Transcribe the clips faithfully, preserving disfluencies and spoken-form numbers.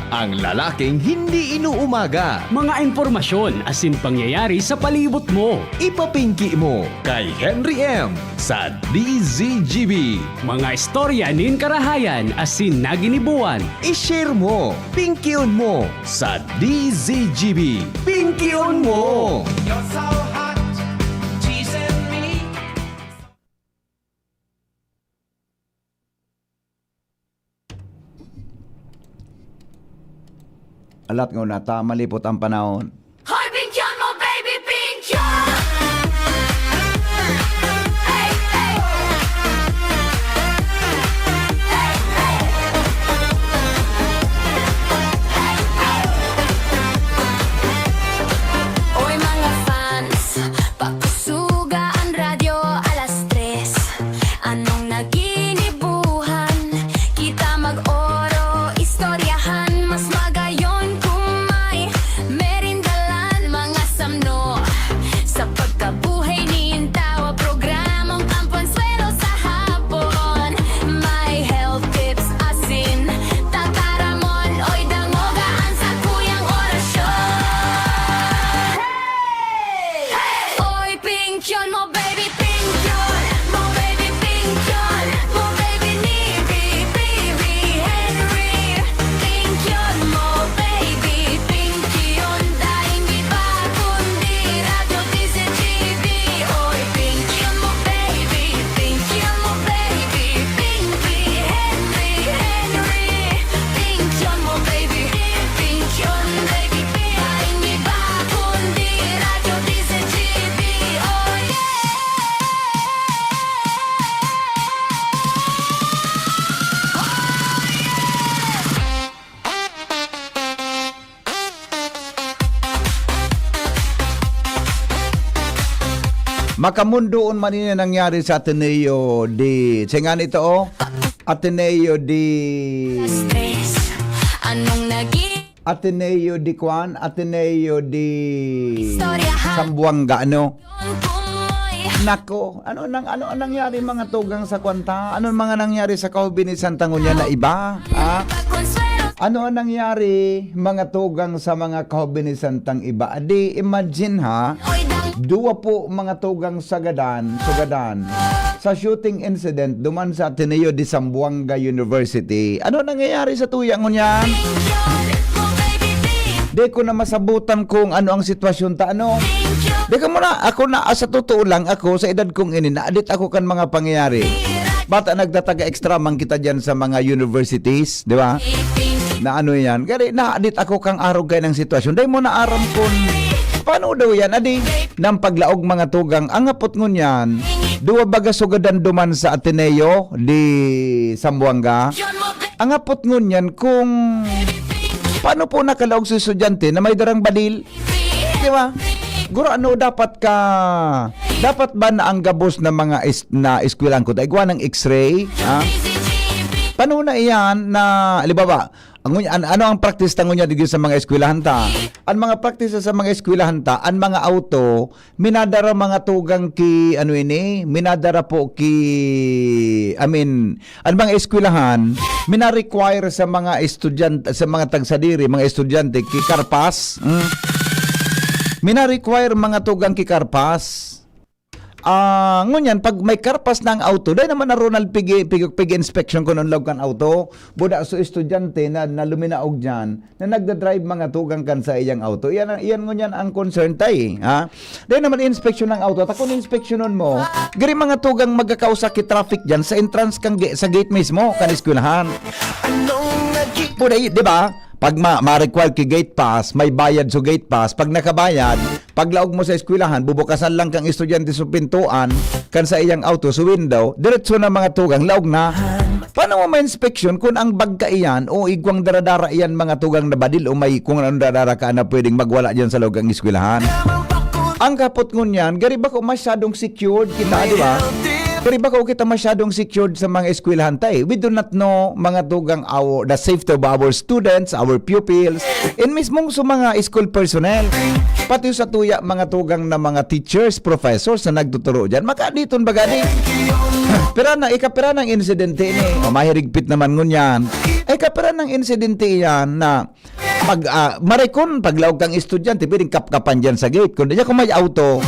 Ang lalaking hindi inuumaga. Mga impormasyon asin pangyayari sa palibot mo. Ipapingki mo kay Henry M sa D Z G B. Mga istorya nin karahayan asin naginibuan. I-share mo, pingkion mo sa D Z G B. Pingkion mo! You're so hot, teasing me. Alat ngona ta malipot ang panahon. Hoy, pingkion mo, baby, pingkion! Hey, hey! Hey, hey! Hey, hey! Oy, mga fans, pakusuga an radyo, alas tres. Anong naginibuhan? Kita mag-oro, istoryahan, mas magayon kung may merindalan, mga samno sa pagkabuhay nin tawo. Programang Ang Panswelo sa hapon, may health tips asin tataramon. Oy, dangoga an sakuyang orasyon. Hey! Oy, pingkion mo, baby, pingkion mo, baby, pingkion mo, baby, ni Bibi Henry. Pingkion mo, baby, pingkion, daing iba kundi Radyo D Z G B. Oy, pingkion mo, baby, pingkion mo, baby, Pinky Henry, Henry. Pingkion mo, baby, pingkion, baby, daing iba kundi Radyo D Z G B. Oh, yeah! Oh, yeah! Makamundoon man ini nangyari sa Ateneo de, singa nito, oh? Ateneo de Alas tres. Anong naging Ateneo de Kwan? Ateneo de Istoryahan. Sambuanga, ano? Nako, ano nang, ano ang nangyari, mga tugang, sa kwanta? Ano ang mga nangyari sa kahobinisan ta ngunyan na iba? Ha? Ano ang nangyari, mga tugang, sa mga kahobinisan tang iba? Adi, imagine, ha? Duwa po, mga tugang, sagadan, sugadan, sa shooting incident duman sa Ateneo de Zamboanga University. Ano nangyayari sa tuya ngunyan? Di ko na masabutan kung ano ang sitwasyon ta, ano? Di ka muna, ako na, ah, sa totoo lang, ako, sa edad kong ini, naadit ako kan mga pangyayari. Bata nagtataga extra man kita dyan sa mga universities, di ba? Na ano yan. Kaya naadit ako kang arog kayo ng sitwasyon. Dahil mo naaram kun paano daw yan, adi? Nang paglaog, mga tugang, ang hapot ngunyan, duwa baga sugadan duman sa Ateneo de Zamboanga. Ang hapot ngunyan kung paano po nakalaog sa estudyante na may darang badil? Di ba? Guro, ano dapat ka, dapat ba na ang gabos na mga is-, na eskwelahan ko, ta igwa ng X-ray? Ha? Paano na iyan na, halimbawa, ang, an-, ano ang practice ta ngunyan digdi sa mga eskwelahan ta? Ang mga practice sa mga eskwelahan ta, ang mga auto, minadara, mga tugang, ki, ano ini, minadara po ki, I mean, ang mga eskwelahan, mina-require sa mga estudyante, sa mga tagsadiri, mga estudyante, ki karpas. Mm. Mina-require, mga tugang, ki karpas. Ah, ngunyan, pag may karpas na ang auto, dai naman na Ronald pigi, pigi, pigi inspection kung anong laog kan auto. Buda so estudyante na, na luminaog dyan, na nagdadrive, mga tugang, kan sa iyang auto. Iyan ang, iyan ngunyan ang concern ta, eh, ha? Dai naman inspeksyon ng auto. Ta kung inspeksyonon mo, gari, mga tugang, magkakausa ki traffic dyan sa entrance kang ga-, sa gate mismo, kan eskwelahan. Anong naging Buda, di ba? Pag ma-, ma-require ki gate pass, may bayad sa gate pass. Pag nakabayad, paglaog mo sa eskwelahan, bubukasan lang kang estudyante sa pintuan, kan sa iyang auto, sa window, diretso na, mga tugang, laog na. Paano mo ma-inspection kung ang bag kaiyan o igwang daradara iyan, mga tugang, na badil o may kung anong daradara ka na pwedeng magwala dyan sa laog ang eskwelahan? Ang kapot ngunyan, gari bako masyadong secured kita, di ba? Gari bako kita masyadong secured sa mga eskwelahan ta, eh. We do not know, mga tugang, our, the safety of our students, our pupils, and mismong sa mga school personnel. Pati sa tuya, mga tugang, na mga teachers, professors na nagtuturo dyan. Makaditon baga di. Pira na, ikapira ng insidente ini. O, mahirigpit naman ngunyan. Eh, kapira ng insidente iyan na pag, ah, marikon, paglaog kang estudyante, pwedeng kapkapan diyan sa gate. Kundi niya kung may auto,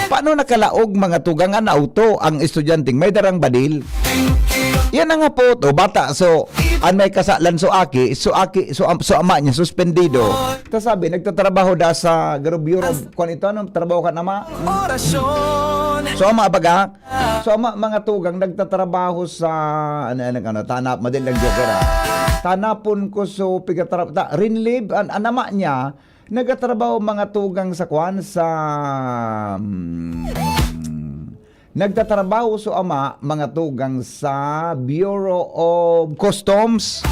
paano nakalaog mga tugang an auto ang estudyanteng may darang badil? Yan ang hapot, o bata. So, an may kasalan so aki, so aki, so, am- so ama niya, suspendido. Kasabi, nagtatrabaho da sa Bureau of, kwan ito, anong trabaho ka nama? So, ama, baga, So, ma-, mga tugang nagtatrabaho sa, ano, ano, ano, tanap, madali lang joker, ah. Tanapon ko, so, pigatrap-, ta-, Rinlib, an-, an ama niya, nagtatrabaho mga tugang sa kwan, sa, hmm, nagtatrabaho so ama, mga tugang sa Bureau of Customs.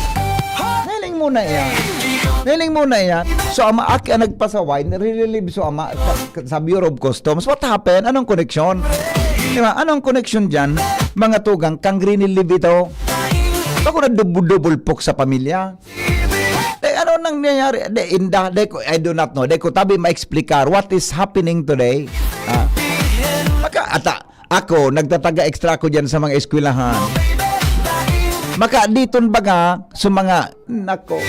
Nailing muna yan. Nailing muna yan. So, ama aki ang nagpasaway, nire-relieve so ama sa, sa Bureau of Customs. What happened? Anong koneksyon? Di ba? Anong koneksyon dyan? Mga tugang, kang rinilive ito. Bako na double-double pok sa pamilya. Eh, ano nang nangyayari? De, inda, de ko, I do not know. De ko tabi ma-explicar what is happening today. Ah. Maka, ata, ako, nagtataga extra ako dyan sa mga eskwelahan. Maka, diton baga, sa mga, nako.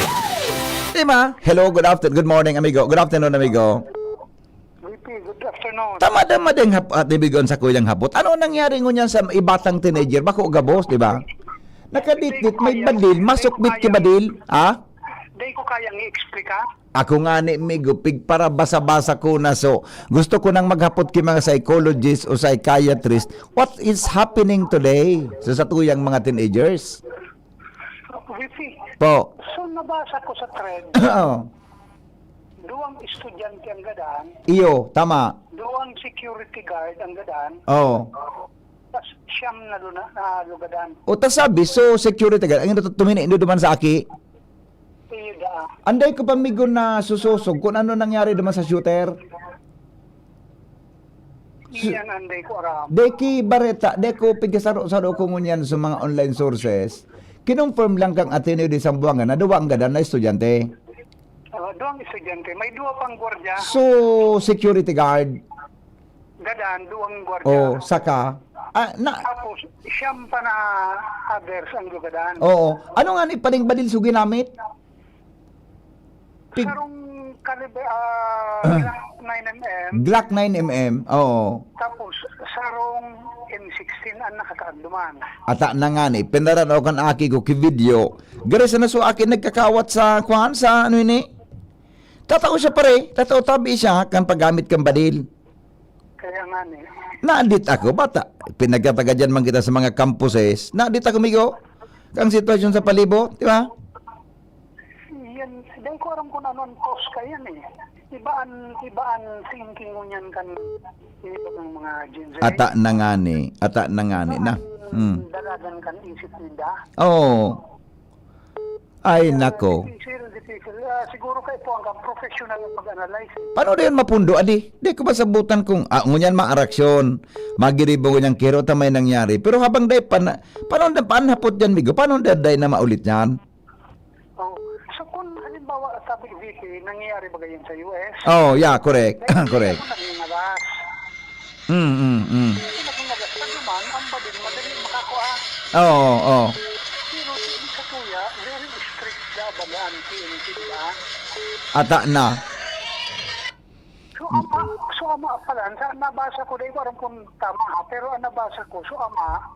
Di ba? Hello, good afternoon, good morning, amigo. Good afternoon, amigo. V P, good afternoon. Tama, tama din hap-, at ibigon sa kuyang hapot. Ano nangyari ngunyan sa ibatang teenager? Bako gabos, di ba? Nakaditdit, may badil, masukbit ki badil, ha? Di ko kayang i-explica. Ako nga ni, migo, pigparabasa-basa ko na, so, gusto ko nang maghapot ki mga psychologist o psychiatrist, what is happening today sa satuyang mga teenagers? V P, Po. So, nabasa ko sa thread, Oo. duwang estudyante ang gadan, Iyo, tama. duwang security guard ang gadan, Oo. tas siyam na luna, na lugadan. O ta sabi, so security guard, ang ito tumini, indo duman sa aki. Iyo daa. Anday ko pamigo na susosog kung ano nangyari duman sa shooter. Iyan anday ko aram. Deki bareta, deko pigasaro-saro ko ngunyan sa mga online sources. Kinonfirm lang kang Ateneo de Zamboanga na duwa ang gadan na estudyante. Ah, duwang estudyante. May duwa pang gwardiya. So, security guard. Gadan, duwang gwardiya. O, saka. Ah, na, Tapos, siyam pa na others ang lugadan. Oo. Ano nga ni paning badil so ginamit? Pig- Sarong caliber, ah, Glock nine M M. Glock nine M M. Oo. Tapos, sarong M sixteen ang nakakaagduman. Ata na nga ni, pinaranaw kan aki ko ki video. Gari sa naso aki nagkakawat sa, kwan, sa ano ini? Tatao siya pare, tatao tabi siya kan paggamit kan badil. Kaya nga ni. Naadit ako, bata. Pinagkatagadan man kita sa mga campuses. Naadit ako, migo. Kang sitwasyon sa palibot, di ba? Yan, dahil ko aram kung ano ang cause ka yan eh. Ibaan, ibaan thinking mo niyan kan iba ng mga Gen Z. Ata na nga ni, ata na nga ni na. Mm. Dalagan kan isip nila. Oo. Ay, nako. Difficult, difficult. Ah, siguro kayo po ang professional ang mag-analyze. Paano na yun mapundo, adi? Di ko masabutan kung, ah, ngunyan maaraksyon, magiribo ngunyan kiro ta may nangyari. Pero habang day pa na, paano na, paano hapot dyan, migo? Paano na day na maulit yan? Oh. So kung halimbawa sabi V P, nangyayari ba yan sa U S? Oh, yeah, correct. Correct. Ano nangingalas? Mm, mm, mm. Ano nangingalas? Pag naman, ang badil, madali makakuha. Oo, oo. Pero sa kuya, very strict na baga ang P N P, di ba? Ata na. So ama, so ama pala, sa nabasa ko, di ko alam kung tama ha, pero ang nabasa ko, so ama,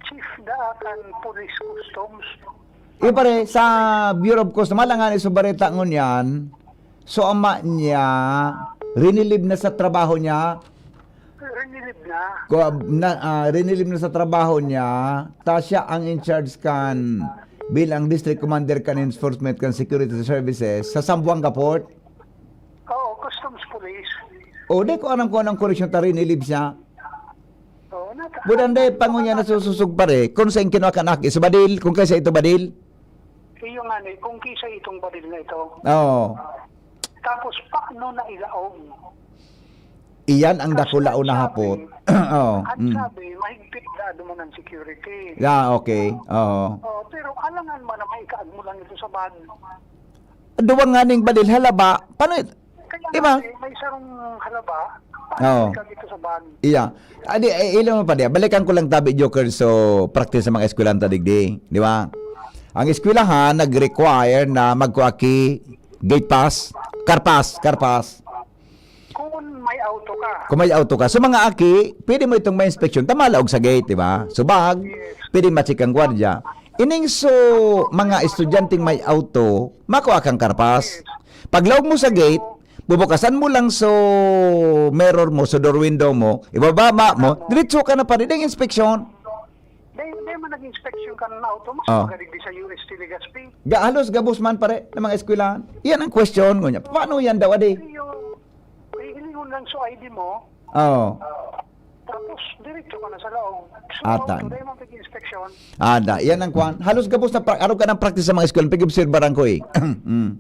chief da kan police customs. Iyo pare, sa Bureau of Customs, malangan iso bareta ngunyan, so ama niya, rinilib na sa trabaho niya, Rinilib na. Ko, na, ah, rinilib na sa trabaho niya, ta siya ang in charge kan bilang district commander kan enforcement kan security services sa Zamboanga Port. Oo, customs police. O, di ko alam kung anong koreksyon ta rinilib siya. Oo, nata- Budan day pangunya na sususog pare, kung sa inyo kinuha kan aki, sa badil, kung kaysa ito badil. Iyo nga ni, kung kisa itong badil na ito. Oo. Tapos paano na ilaog? Iyan ang dakula o nahapot. Oo. At Mm. sabi, mahigpit na duman ang security. Yeah, okay. Oo. Oh, pero alangan man na may kaagmulan ito sa bag. Duwang nganing badil halaba. Paano it-, Kaya Di ba? nga, eh, may sarong halaba. Oo. Paano ito sa bag? Iya. Adi, eh, ilo mo pa diya. Balikan ko lang tabi, Joker, so practice sa mga eskwelanta digdi. Di ba? Ang eskwelahan nag-require na magkua ki gate pass, car pass, car pass. Kung may auto ka. Kung may auto ka. So, mga aki, pwede mo itong may inspection. Tama laog sa gate, di ba? So, bag, pwede ma-check ang gwardiya. Ining so, mga estudyanteng may auto, makua kang car pass. Paglaog mo sa gate, bubukasan mo lang so mirror mo, so door window mo, ibababa mo, diretso ka na pa rin ang inspection. Dahil, dahil man nag-inspection kan auto mo, Oh. Pagkadigdi sa U S T Legazpi. Ga, halos gabos man, pare, ng mga eskwelahan. Yan ang question, ngunya. Paano yan daw, adi? Yung, hihilingon lang sa I D mo. Oo. Tapos, diretso ka na sa loob. So, Atan. Dahil man nag-inspection. Ada, yan ang kwan. Halos gabos na pra-, araw ka ng practice sa mga eskwelahan. Pag-obserbaran ko eh. Mm. Mm,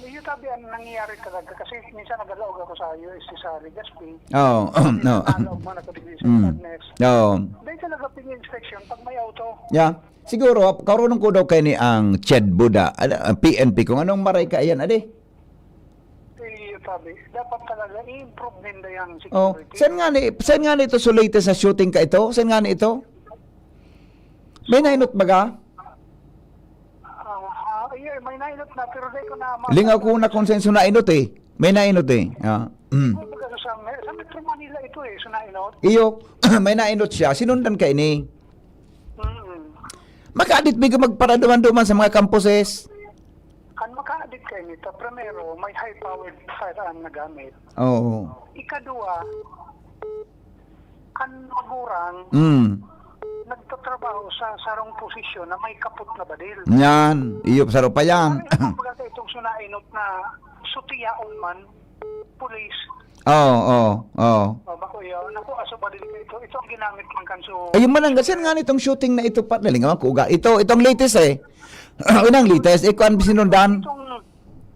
iyo tabi ang nangyayari talaga kasi minsan nagalaog ako sa U S T sa Legazpi. Oo, no. Nagalaog man ako digdi sa Mm. Agnes. Oo. Dahil talaga pini-inspection pag may auto. Yeah. Siguro, karunong ko daw kayo ni ang Ched Buda, ano, ang P N P, kung anong maray ka, ayan, adi. Iyo tabi. Dapat talaga i-improve ninda yung Oh, security. Saan nga ni, saan nga ni ito so latest sa shooting ka ito? Saan nga ni ito? May nainot baga? Ah, ah, iya, may nainot na, pero di ko na ma- Lingaw ko na kung saan so nainot eh. May nainot eh. Ah, mm. Kumbaga sa, sa Metro Manila ito eh, so nainot. Iyo, may nainot siya. Sinundan ka ini. Mm. Makaadit mi magparaduman-duman sa mga campuses. Kan makaadit ka ini, ta primero, may high-powered firearm na gamit. Oo. Ikadua, kan magurang Mm. nagtatrabaho sa sarong posisyon na may kapot na badil. Yan. Iyo, saro pa yan. Ano yung pagkakita itong sunainot na sutiyaon man, pulis? Oo, oo, oo. O, bako yun. Naku, aso badil ka ito. Ito ang ginamit man kan su- Ayun man, ang gasan nga nitong shooting na ito, pa, nalingawan ko, uga. Ito, itong latest eh. Unang latest, eh, kuan, sinundan. Itong,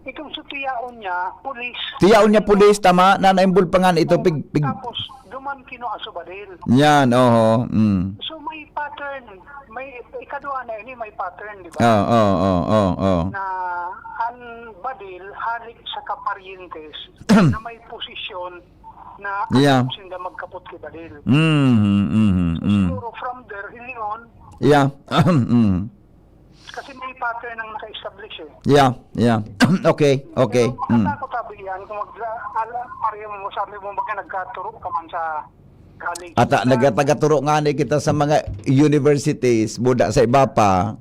itong sutiyaon niya, pulis. Tiyaon niya pulis, tama, na na-involve pa nga ito, pig, pig- Tapos, duman kino aso badil. Yan, oho, mm. So, may pattern, may, ikadua na ini, may pattern, di ba? Oo, oo, oo, oo. Na ang badil, halik sa kaparyentes na may posisyon na Yeah. Ano sinda magkapot ki badil. Mm, mm, mm. Siguro from there, hilingon. Yeah. Mm. Kasi may pattern ang naka-establish eh. Yeah, yeah. Okay, okay. Pero Mm. makatakot sabi yan, kung mag-, ala, pareho mo, sabi mo, baka nagkaturo ka man sa college. Ata, Na nagatagaturo nga ni kita sa mga universities, buda sa iba pa.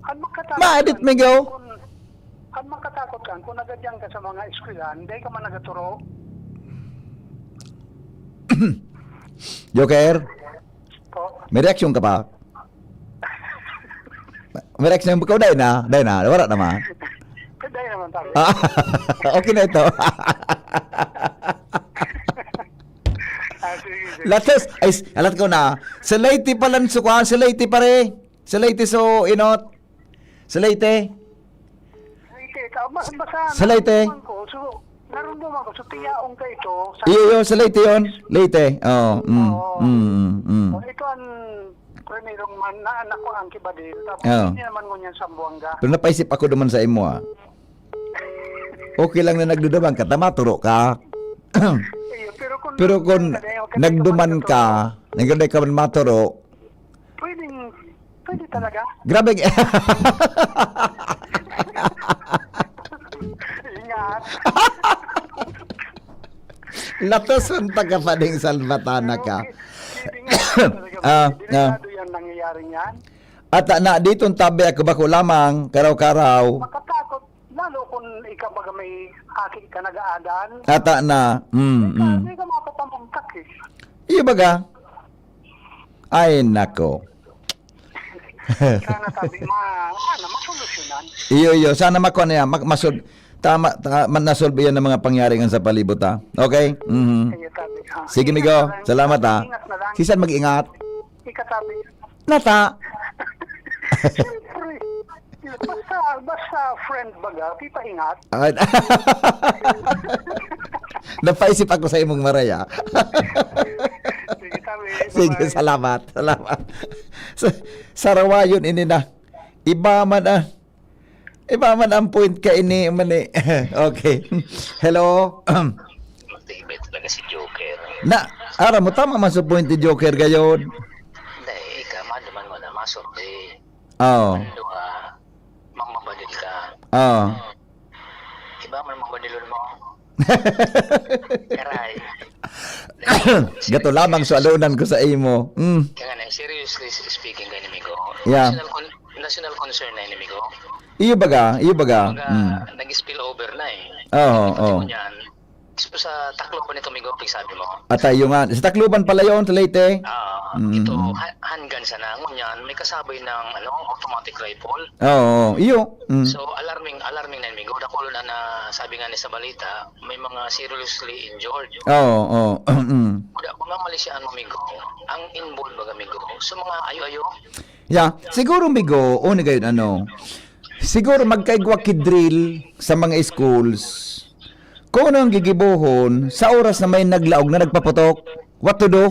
An makatakot Maadit, kan, Migo. Kun, an makatakot kan, kung nagadyan ka sa mga eskwelahan, dai ka man nagaturo. Joker, Po. May reaksyon ka pa? May reaksyon ka, dai na, dai na, wala naman. Dai naman, pare. Ah, okay na ito. Ah, sige, sige. Latas, ay, s-, alat ko na. Sa Leyte pa lang, sukuan, sa Leyte, pare. Sa Leyte, so, inot. Sa Leyte. Leyte, ta-, mas, basta Sa Leyte. Narumduman ko, so, so, tiyaon ka ito, sa Iyo, iyo, sa Leyte yun. Leyte. Oo, mm, Oo. mm, mm, mm. So, ito ang primerong man, na, nakuha ang kibadil. Tapos, Oo. hindi naman ngunyan Sambuanga. Pero napaisip ako naman sa imo, ah. Okay lang na nagduduman ka, tama, turo ka. Iyo, pero kung Pero kung nagduduman ka, nagduman ka, nagduduman ka man maturo, Pwedeng, pwede talaga. Grabe. Ingat. Latason ta ka pa ding salbatana ka. Pero ki-, kidding nga talaga. Ah, ah. Delikado yan, nangyayari yan. At, ah, na, ditong tabi ako bako lamang, karaw-karaw. Makatakot, lalo kung ikaw baga may aki ka nag-aadan. Ata na. Mm, Di ka, mm. di ka mapapamugtak eh. Iyo baga? Ay, nako. Sana tabi ma-, sana masolusyonan. Iyo, iyo. Sana makuha niya. Mak-, masol-, tama, ta-, ma-, nasolve yan ng mga pangyari nga sa palibot, ha? Okay? Mhm. Iyo, tabi, ha. Sige, Ingat migo. na lang. Salamat, ha. Ingat na lang. Sisan mag-ingat. Ikatabi. Nata. Siyempre. Basta, basta friend baga, pipaingat. Ah, napaisip ako sa imong maraya. Sige, tabi. Sige, Bye-bye. salamat. Salamat. Sa, sarawayon ini na. Iba man, ah. Iba man ang point ka ini, man eh. Okay. Hello? Matibay talaga si Joker. Na, ara mo, tama man sa point ni Joker gayon. Hindi, ika, man naman mo na masorte. Oo. Dua, mambabadil ka. Oo. Iba man mabadilon mo. Karay. Gato lamang sa alunan ko sa imo. Mm. Kaya nga, seriously speaking kayo, Migo. Yeah. National, con- national concern na yun, Migo. Iyo baga, iyo baga. Baga, Mm. nag-spill over na eh. Oo, Pati oo. mo niyan, sa Tacloban ito, Migo, pagsabi mo. At tayo nga, sa Tacloban pala yon, sa Leyte. Ah, Mm. Ito, ha- handgun sana. Ngunyan, may kasabay ng ano, automatic rifle. Oo, iyo. Mm. So, alarming, alarming na, Migo. Dakulo na na, sabi nga ni sa balita, may mga seriously injured. Oo, oo. Mm. Kuda, mga malisya, ano, Migo. Ang involved, baga, Migo. So, mga ayo-ayo, Yeah, siguro, Migo, o ni gayon, ano, siguro magkaigwa ki drill sa mga schools. Kung ano ang gigibohon sa oras na may naglaog na nagpaputok, what to do?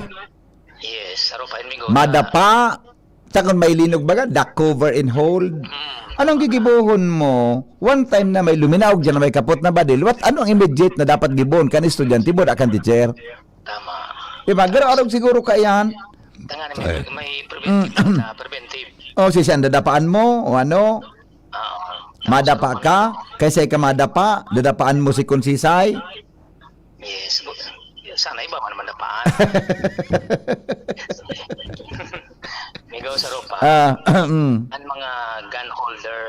Yes, saro pa yun, Migo. Madapa, takon may linog baga, duck cover and hold. Mm, Anong gigibohon mo? One time na may luminaog dyan na may kapot na badil, what, ano ang immediate na dapat gibohon kan estudyante mo, kan teacher? Tama. Diba? Garo arog siguro ka yan. Tanga na may, may preventive na preventive. O, si siya, dadapaan mo, o ano? Oo. Madapa ka? Kaysa ka madapa, dadapaan mo si Konsisay? Yes. Bu- Sana iba man naman dapaan. Migo, saro pa. Ah, mm. Ang mga gun holder,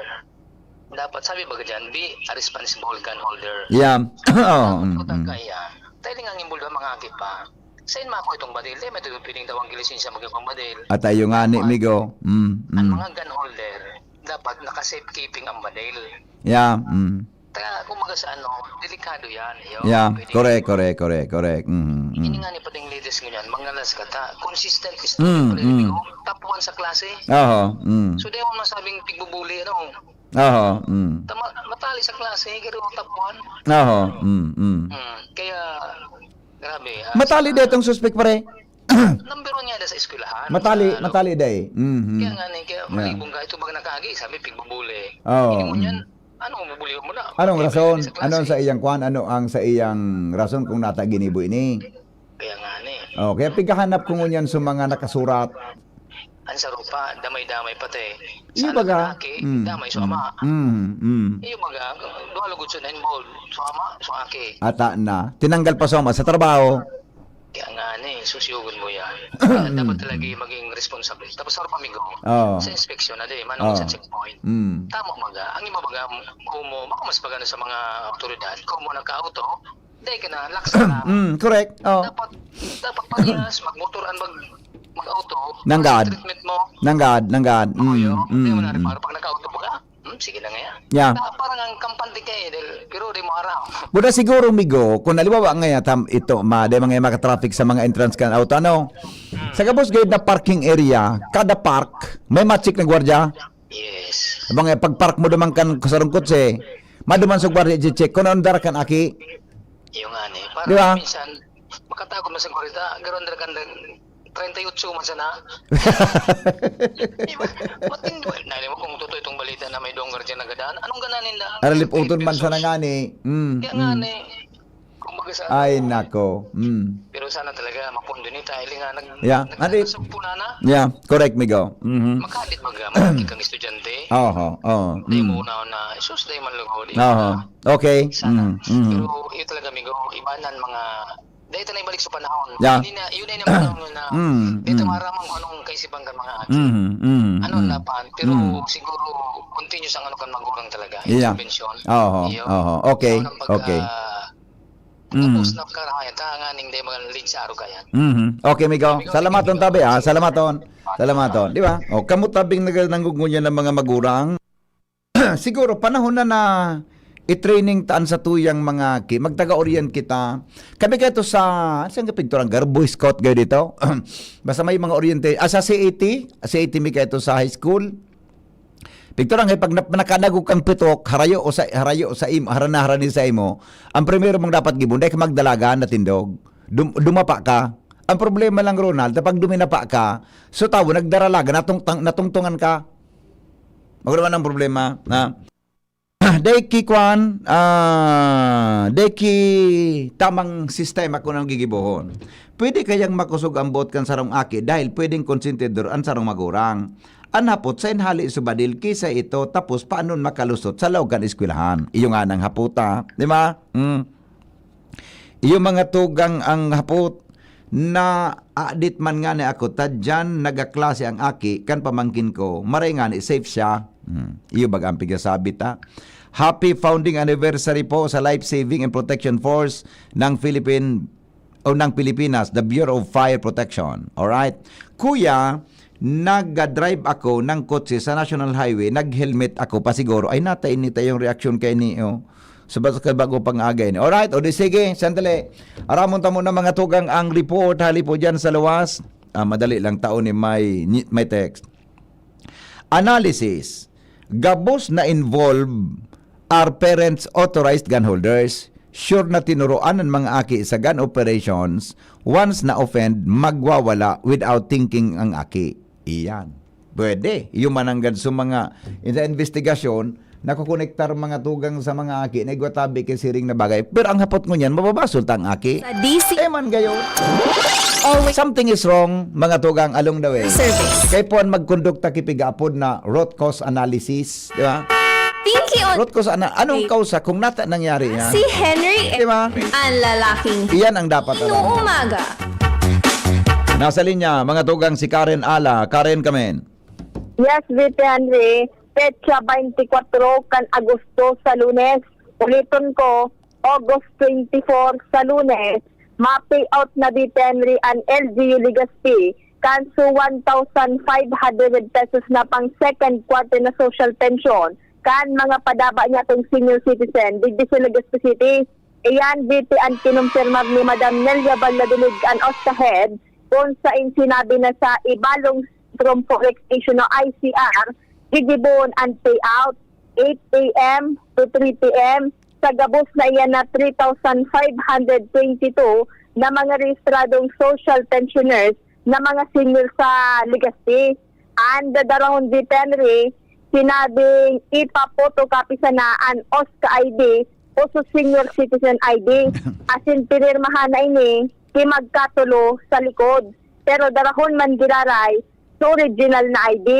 dapat, sabi ba dyan, be a responsible gun holder. Yeah. Oo, mm, Putang mm. Kaya, tayo nga ang imbulga mga aki pa. Sain mako itong badil? Di, may tuyo piling daw ang gilisensya magiging badil. At tayo nga ni, Migo. Mm, Ang mm. Mga gun holder, dapat naka-safekeeping ang badil. Yeah, mm. Kaya, kumbaga sa ano, delikado yan. Yo, Yeah, pwede- correct, correct, correct, correct. Mm, Hindi mm. nga ni pating leaders ngunyan, mga las kata, consistent is Mm, pwede mm. ko, top one sa klase. Oho, mm. So, di mo masabing pigbubuli, ano, Oho, mm. tama, matali sa klase, pero top one. Oho, mm, mm. Hmm, kaya, grabe. Ah, Matali detong suspek, pare. Number one nga na sa eskwelahan. Matali, Sa, ano, matali day. Mhm. Kaya nga ni, kaya malibong ka, ito bang nakagi, sabi, pigbubuli. Oo, Hindi mo mm. Yan, ano, bubuli mo na? Anong Hindi rason? pwede sa klase. Ano sa iyang kwan? Ano ang sa iyang rason kung nata ginibo ini? Kaya nga ni. Oh, kaya pigahanap ko ngunyan sa mga nakasurat. Ang sarupa, damay-damay pati. Iyo Sa baga. Aki, Mm, damay sa mm, ama. mm, mm. Iyo baga, duha lugod sa na-involved. Sa ama, sa aki. Ata na. Tinanggal pa sa ama sa trabaho. Kaya nga ni, susugun mo yan. Kaya dapat talaga maging responsible. Tapos sa pamigo, Oo. Sa inspeksyon na di, Oo. manong sa checkpoint. Mm. Tama baga. Ang iba baga, kumo, baka mas pagano sa mga otoridad, kumo nagka-auto, dahil ka na, lax na lang. Mm, correct. Oh. Dapat, dapat parehas, magmotor ang mag, mag-auto, Nanggad. Treatment mo. Nanggad, nanggad. Mm, Kuya, mm, di mo na mm. Pag naka-auto ka, hmm, sige na nga yan. Yeah. Ah, parang ang kampante ka eh, dahil, pero di mo harap. Buda siguro, Migo, kung halimbawa nga tam, ito, ma, di mga makatraffic sa mga entrance kan auto, ano? Sa gabos gayud na parking area, kada park, may matsik na gwardiya. Yes. Mga pag-park mo duman kan sarong kotse, maduman sa gwardiya, i-check kung ano dara kan aki. Yung nga ni. Para Di ba? Minsan, makatago mo sa gwardiya, garo-, dara kan treinta y ocho man sana. Di ba? Matindi. Nali mo kung totoo itong balita na may donggar dyan nagadaan. Anong gananin na? Aralip uton man sana nga ni. Mm, Kaya nga mm. ni. Kumbaga sa... Ay, nako. Mm. Pero sana talaga mapundo ni tayo nga nag Yeah. nag- Adi- nagsugpo na na. Yeah, correct, Migo. Mhm. Makadit baga makikang estudyante. Oho, oh. Hindi Mm. mo na na sus dahil man lugod. Oho. Okay. Sana. Mm, mm. Pero yun talaga, Migo, ibanan mga dahil na ibalik sa panahon. Yeah. Hindi na, yun na yung panahon na Mm, dito mm. maramang kung anong kaisipan ka mga aki. Mhm, mhm, Ano mhm. na pan, pero Mm. siguro continuous ang ano kan magurang talaga. Yeah. Intervention. Oho, Iyo. oho. Okay, Sa unang pagka- okay. Tapos Mm. napakarahay, ta nga ning day mga lead sa aro kayan. Mhm. Okay, Migo. Salamaton tabi, ha. Salamaton. Salamaton. Di ba? O, kamo tabing nag-, nanggugunyan ng mga magurang. Siguro, panahon na na i-training taan sa tuyang mga ki-, magtaga-orient kita. Kami kayo to sa, saan ka pigturang? Gar-, Boy Scout kayo dito? Basta may mga oriente-, ah, sa C A T, C A T mi kayo to sa high school. Pigturang, eh, pag nap-, nakanagog kang pitok, harayo o sa, harayo sa im-, harana, harani sa imo, ang primero mong dapat gibon, dai ka magdalagan na tindog. Dum-, dumapa ka. Ang problema lang, Ronald, na pag duminapa ka, so tawo, nagdaralagan, natungtang-, natungtungan ka. Magkaroon ng problema, ha? Dai ki kwan, ah, dai ki tamang sistema kung anong gigibohon. Pwede kayang makusog ang buot kan sarong aki dahil pwedeng konsentidor ang sarong magurang. An hapot, saen hale subadil ki sa ito, tapos paano makalusot sa laog kan eskwelahan? Iyo nga nang hapota, di ba? Mm. Iyo mga tugang ang hapot, na adit man ngani ako, ta diyan nagaklase ang aki kan pamangkin ko. Maray ngani, safe siya. Hmm. Iyo baga ang pigasabi ta. Happy founding anniversary po sa Life Saving and Protection Force ng Philippine o ng Pilipinas, the Bureau of Fire Protection. Alright? Kuya, nagdrive ako ng kotse sa National Highway, nag-helmet ako pa siguro. Ay, nata ini tayong reaksyon kay ni, oh. Sa bas-, kay bago pang aga ini. Alright, o di sige, sandali. Aramon ta muna mga tugang ang report, hali po dyan sa luwas. Ah, madali lang, tao ni may, may text. Analysis. Gabos na involved, are parents authorized gun holders? Sure na tinuruan ang mga aki sa gun operations, once na-offend, magwawala without thinking ang aki. Iyan. Pwede. Iyo mananggad sa mga, sa investigasyon, nakokonektar mga tugang sa mga aki na igwa tabi kay siring na bagay. Pero ang hapot ngunyan, mababasol ta ang aki. Sa D C. Eh man gayon. Always. Something is wrong, mga tugang, along the way. Service. Kay puan magkondukta ki pigaapod na root cause analysis, di ba? Pinky on. Root cause ana-, anong Wait. Kausa kung nata nangyari yan? Si Henry Di ba? Ang lalaking Iyan ang dapat alam. Inuumaga. Nasa linya, mga tugang, si Karen Ala. Karen, kamen. Yes, V P Henry. Petsa twenty-four kan Agosto sa Lunes. Uliton ko, August twenty-four sa Lunes, ma-payout na V P Henry an L G U Legazpi kan su one thousand five hundred pesos na pang second quarter na social pension kan mga padaba niya tong senior citizen digdi sa Legazpi City. Iyan, V P, an kinumpirmar ni Madam Nelia Valladolid an OSCA head, kung sain sinabi na sa Ibalong Centrum Polling Station o I C R, gigibohon an payout eight A M to three P M sa gabos na iyan na three thousand five hundred twenty-two na mga rehistradong social pensioners na mga senior sa Legazpi. An dadarahon V P Henry, sinabing ipa-photocopy sana an OSCA I D o su senior citizen I D. Asin pinirmahan na ini ki magkatulo sa likod. Pero darahon man giraray su original na I D.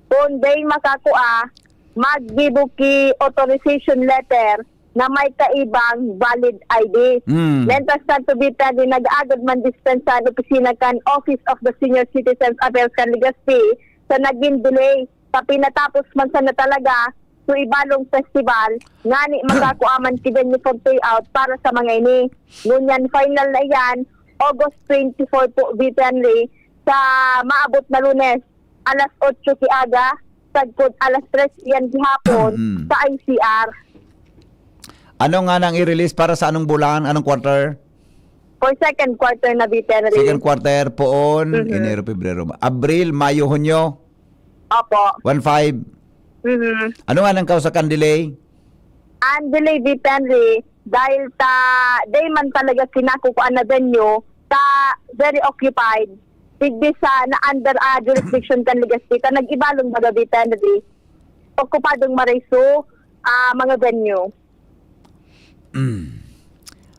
Kun dai makakua, maggibo ki authorization letter na may kaibang valid I D. Mm. Mentras tanto, V P Henry, nag-aagad man dispensa an opisina kan Office of the Senior Citizens Affairs kan Legazpi sa nagin delay sa pinatapos man sana talaga su Ibalong Festival, ngani makakua man ki venue for payout para sa mga ini. Ngunyan final na iyan, August twenty-four po, V P Henry, sa maabot na Lunes, alas otso ki aga, sagkod alas tres iyan gihapon Mm. sa I C R. Ano nga nang i-release para sa anong bulan, anong quarter? For second quarter na, V P Henry. Second quarter, poon, Mhm. Enero, Pebrero, Abril, Mayo, Hunyo. Opo. One five. Mhm. Ano nga nang kausa kan delay? Ang delay, V P Henry, dahil ta, dai man talaga kinakukuha na venue, ta very occupied. Digdi sa na under, ah, jurisdiction kan Legazpi, ta nag-Ibalong baga, V P Henry. Okupadong maray su, ah, mga venue. Mm.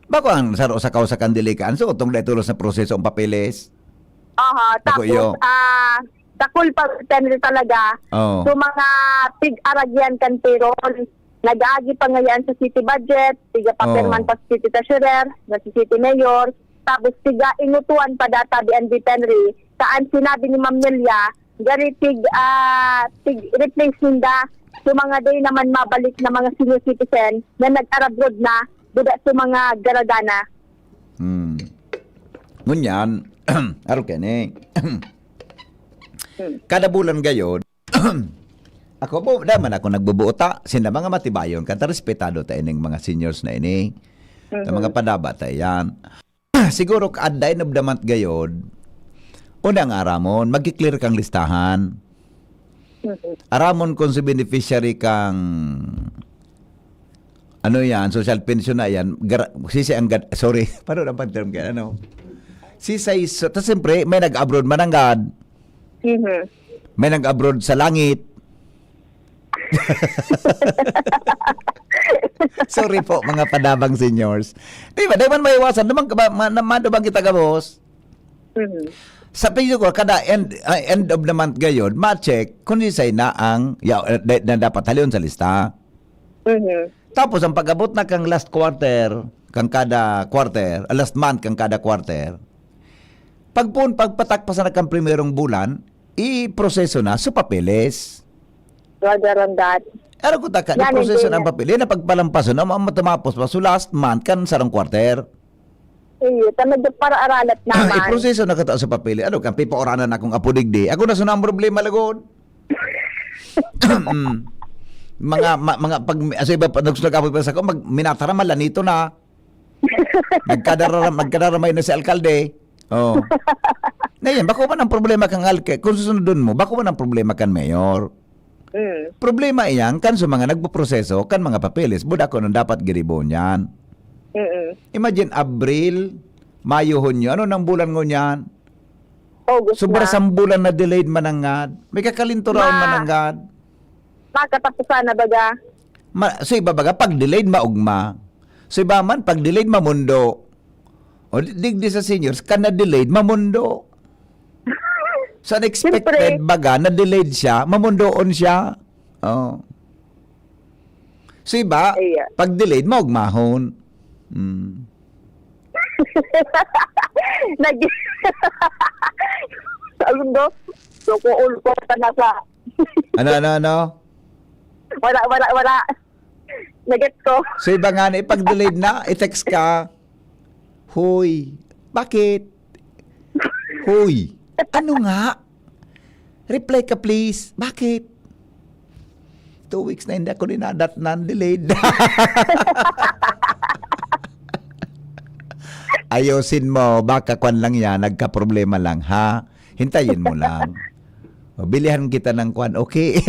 Bako ang saro sa kausa kan delay ka, anso, tong dai tulos na proseso ang papeles? Aha, Bako tapos, iyo. ah, dakul pa, V P Henry, talaga. Oo. So, mga pig-aragyan kan payroll, nag-aagi pa ngayan sa city budget, tiga papirman Oo. pa sa city treasurer, na si city mayor, tapos tiga inutuan pa data, V P Henry, saan sinabi ni Ma'am Nelia, gari tig, ah, tig replace ninda sa mga day naman mabalik na mga senior citizen na nag-arabroad na, buda sa mga garagana. Hmm. Ngunyan, aro kini. Hmm. Kada bulan gayod, ako po, naman ako nagbubuo ta, sinda mga matibayon, kanta respetado ta ining mga seniors na ini, sa mga Mhm. padaba ta iyan. Siguro, at the end of the month gayod, una nga aramon, magki-clear kang listahan. Mhm. Aramon kung si beneficiary kang, ano yan, social pension na yan, gara-, sisi ang gad-, sorry, paano na pang term kaya, ano? Sisay, so, tas siyempre, may nag-abroad mananggad. Mhm. May nag-abroad sa langit. Sorry po, mga padabang seniors. Di ba? Di man maiwasan. Naman, ma, ma, ma, naman kita gabos. Mhm. Sa tingin ko, kada end, ah, end of the month gayod, ma-check kung siisay na ang, ya-, na, na dapat halion sa lista. Mhm. Tapos, ang pag-abot na kang last quarter, kang kada quarter, ah, last month kang kada quarter, pagpun-, pagpatak pa sana kang primerong bulan, iproseso na sa papeles. Roger on that. Ano ko taka, Yan, iproseso hindi na ang na. Papeles, na pagpalampaso na, ma-, matumapos pa, so last month, kan sarong quarter. Iyo, ta medyo para aralat Ah, naman. Iproseso na kita sa papel. Ano ka, pipauranan akong apo digdi. Ako na sunang problema, lagod. Mm. Mga, ma-, mga pag, sa iba pa, nagsunag apo pa sa ko, mag, minatara, malanito na. Nagkadara-, nagkadaramay na si alkalde. Oh. Na yan, bako man ang problema kang alke, kung susunodon mo, bako man ang problema kan mayor. Mm. Problema iyan kan sa mga nagpoproseso kan mga papeles, buda ko nang dapat giribo niyan. Mm. Imagine, Abril, Mayo, Hunyo. Ano nang bulan ngunyan? August Sobra na. Sang bulan na delayed mananggad. May kakalinto raon Ma-, mananggad. Makatapusan na baga. Ma-, so iba baga, pag delayed, maugma. So iba man, pag delayed, mamundo. O, di-, digdi sa seniors, ka na-delayed, mamundo. So, unexpected Siyempre. Baga, na-delayed siya, mamundoon siya. Oh. So, iba, Iya. Pag delayed, maugmahon. Mm. Nag-, Alam mo, so, kuul ko pa na sa Ano, ano, ano? Wala, wala, wala. Nagets ko. So, iba nga na, pag delayed na, i-text ka, "Hoy, bakit? Hoy, ano nga? Reply ka, please. Bakit? Two weeks na hindi ako dinadatnan, delayed." Ayosin mo, baka kwan lang yan, nagkaproblema lang, ha? Hintayin mo lang. O, bilihan kita ng kwan, okay?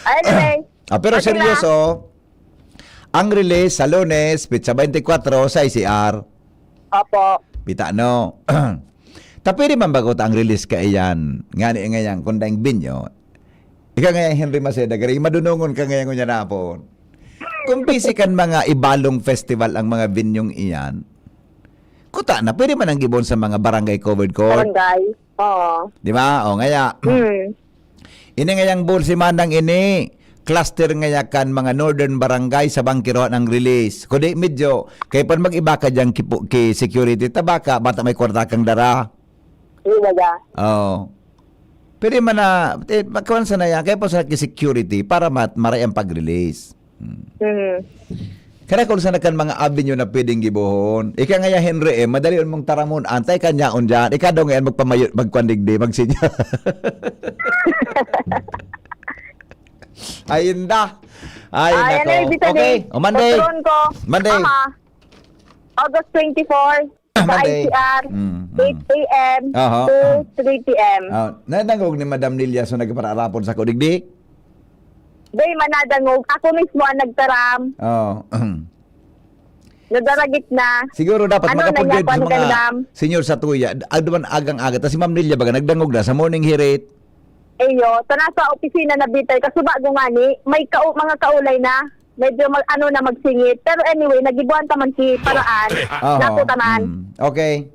Anyway, Ah, pero okay na. Seryoso, ang release sa Lunes, petsa twenty-four, sa I C R. Opo. Bita, no? Ta pwede man bago ta ang release kaiyan? Ngani ngayan, kung daing binyo, ika ngayan, Henry Maceda, gari, madunungon ka ngayan ngunyan na hapon. Kung busy kan mga ibalong festival ang mga binyong iyan, kuta na, pwede man ang gibon sa mga barangay covered court. Barangay. Oo. Di ba? O, ngaya. Hmm. Ini ngayang bul-, semanang ini, cluster ngaya kan mga northern barangay sa bangkirohan ang release. Kundi medyo, kaya pa mag-iba ka dyan ki, ki security, tabaka, bata may kwarta kang dara. Di ba ga? Oo. Pwede man na, eh, magkawan sana yan, kaya pa sa security para mat-, maray ang pag-release. Hmm. Mhm. Kaya kung saan kan mga avenue na pwedeng gibohon. Ika nga ya, Henry, eh, madali mong taramon. Antay ka niya, on dyan. Ika daw ngayon magpamayo-, magkwandigdi, magsinya. Ay, inda. Ay, Ay, nako. Ano yung vitamin? Okay, o Monday. Patron ko. Monday. Aha. August twenty-four. Sa Monday. I C R, Mm, mm. eight A M Aha. To three P M. Ah, nadangog ni Madam Lilia, so nagparaarapon sa kudigdi? Day, manadangog. Ako mismo ang nagtaram. Oh. Nadaragit na. Siguro dapat Ano, magkapag-, nangyapan sa mga ka, ma'am? Senior sa tuya, ag-, duman agang-aga. Tas si Ma'am Lilia baga nagdangog na sa morning hirit. Eyo, ta nasa opisina na bitay. Kasuba ko nga ni, may kau-, mga kaulay na. Medyo mag-, ano na, magsingit. Pero anyway, nagibuan ta man si paraan. Aha. Nato ta man. Mm. Okay.